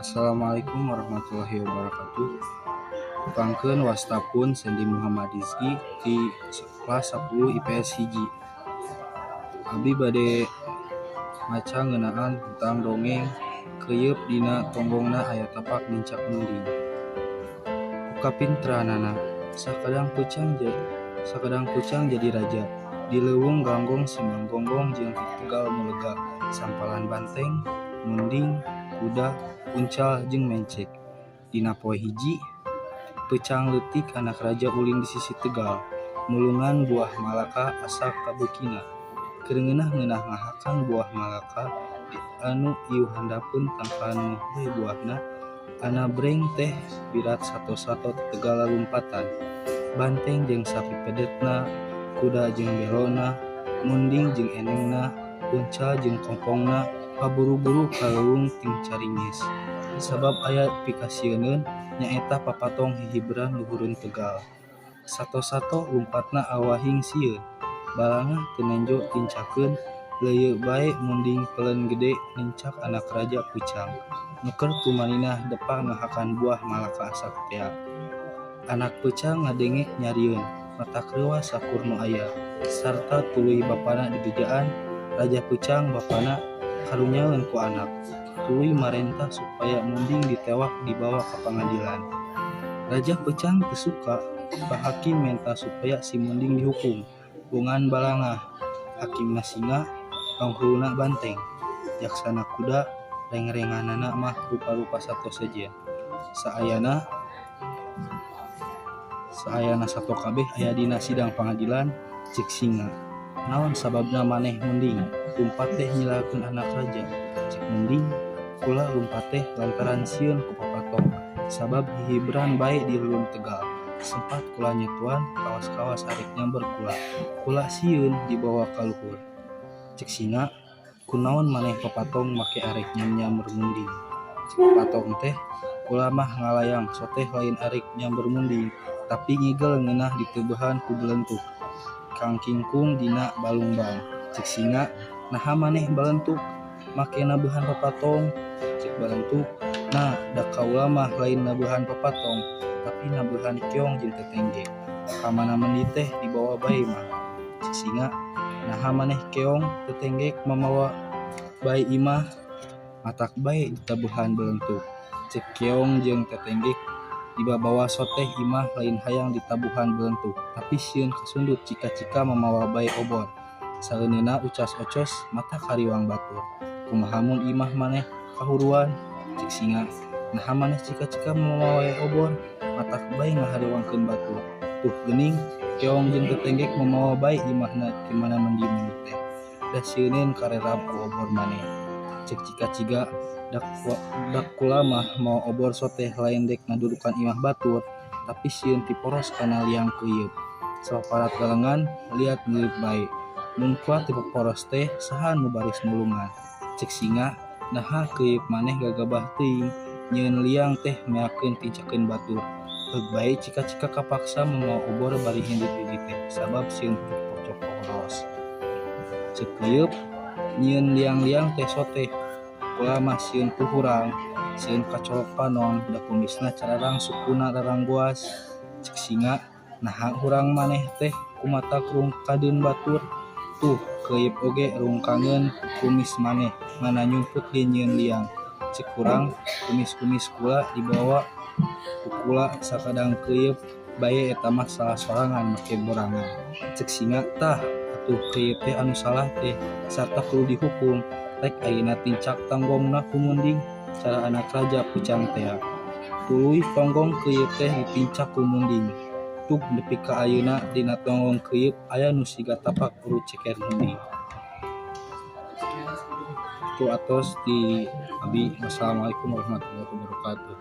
Assalamualaikum warahmatullahi wabarakatuh. Tepangkeun, wasta pun Sendi Muhammad Rizky di kelas 10 IPS 1. Abdi bade maca ngeunaan tentang dongeng Keuyeup dina Tonggongna Aya Tapak Nincak Munding. Ku kapinteranana, sakadang peucang jadi raja. Di leuweung Gangong Simanggonggong jeung di Tegal nu lega, sampalan banteng, munding, kuda, uncal jeung mencek. Dina poe hiji, peucang leutik anak raja ulin di sisih tegal, mulungan buah malaka asa kabeukina. Keur ngeunah-ngeunah ngahakan buah malaka anu ieu handapeun tangkalan moh we buahna, anabreng teh birat sato-sato ti tegal lalumpatan. Banteng jeung sapi pedetna, kuda jeung belona, munding jeung enengna, uncal jeung kompongna paburu-buru ka leuweung tingcaringis. Sabab aya pikasieuneun, nyaeta papatong hihiberan luhureun tegal. Sato-sato lumpatna awahing sieun. Balangah teu nenjo tincakeun, leuyeu bae munding pelen gede nincak anak raja peucang nu keur tumaninah depa ngahakan buah malaka asak tea. Anak peucang ngadenge nyarieun, matak reuwas sakur nu aya. Sarta tuluy bapana dibejaan. Raja peucang bapana karunyaeun ku anak. Tuluy marentah supaya munding ditewak dibawa ka pangadilan. Raja peucang teu suka. Ka hakim menta supaya si munding dihukum. Bongan balangah. Hakimna singa, panghuluna banteng, jaksana kuda, rengrenganana mah rupa-rupa sato sejen. Saayana sato kabeh aya dina sidang pangadilan, ceuk singa, "Naon sababna maneh munding lumpat teh nyilakeun anak raja?" Ceuk munding, "Kula lumpat teh lantaran sieun ku papatong, sabab hihiberan bae di luhur tegal. Sempat kula nyetuan, kawas-kawas arek nyamber kula. Kula sieun dibawa ka luhur." Ceuk singa, "Kunaon maneh papatong make arek nyamber munding?" Ceuk papatong teh, "Kula mah ngalayang soteh lain arek nyamber munding, tapi ngigel ngeunah diteubeuhan ku belentuk kangkingkung dina balungbang." Ceuk singa, "Naha maneh balentuk make nabeuhan papatong?" Ceuk balentuk, "Nah, da kaula mah lain nabeuhan papatong, tapi nabeuhan keong jeung tetenggek. Ka mana mendi teh dibawa bae mah." Ceuk singa, "Naha maneh keong tetenggek mamawa bae imah? Matak bae ditabeuhan belentuk." Ceuk keong jeung tetenggek, "Dibabawa soteh imah lain hayang ditabuhan belentuk, tapi sieun kasundut cika-cika mamawa bae obor. Saeuneuna ucas-ocos matak hariwang batur. Kumaha mun imah maneh kahuruan?" Ceuk singa, "Naha maneh cika-cika mamawa wae obor? Matak bae ngahariwangkeun batur. Tuh geuning, keong jeung tetenggek mamawa bae imahna ti mana mendi mendi teh. Da sieuneun karerab ku obor maneh." Ceuk cika-cika, "Dak kula mah mawa obor soteh lain dek ngadudukan imah batur, tapi sieun tiporos kana liang keuyeup. Sapaparat galengan liat ngeueup bae. Mun kula teu poporos teh saha nu baris nulungan?" Ceuk singa, "Naha keuyeup maneh gagabah teuing nyieun liang teh meakeun tincakeun batur? Heug bae cika-cika kapaksa mamawa obor bari indit-indit teh sabab sieun pocok poros." Ceuk keuyeup, "Nyieun liang-liang teh soteh kula mah sieun ku hurang, sieun kacolok panon, da kumisna cararang sukuna raranggoas." Ceuk singa, "Naha hurang maneh teh kumatak rungkadeun batur? Tuh, keuyeup oge rungkangeun kumis maneh ngan nyumput ge nyieun liang." Ceuk hurang, "Kumis-kumis kula dibawa ku kula, sakadang keuyeup bae eta mah salah sorangan make borangan." Ceuk singa, "Tah atuh keuyeup teh anu salah teh sarta kudu dihukum. Rek ayeuna tincak tonggongna ku munding cara anak raja peucang tea." Tuluy tonggong keuyeup teh ditincak ku munding. Tug nepi ka ayeuna dina tonggong keuyeup aya nu siga tapak urut ceker munding. Kitu atos ti abi. Wassalamualaikum warahmatullahi wabarakatuh.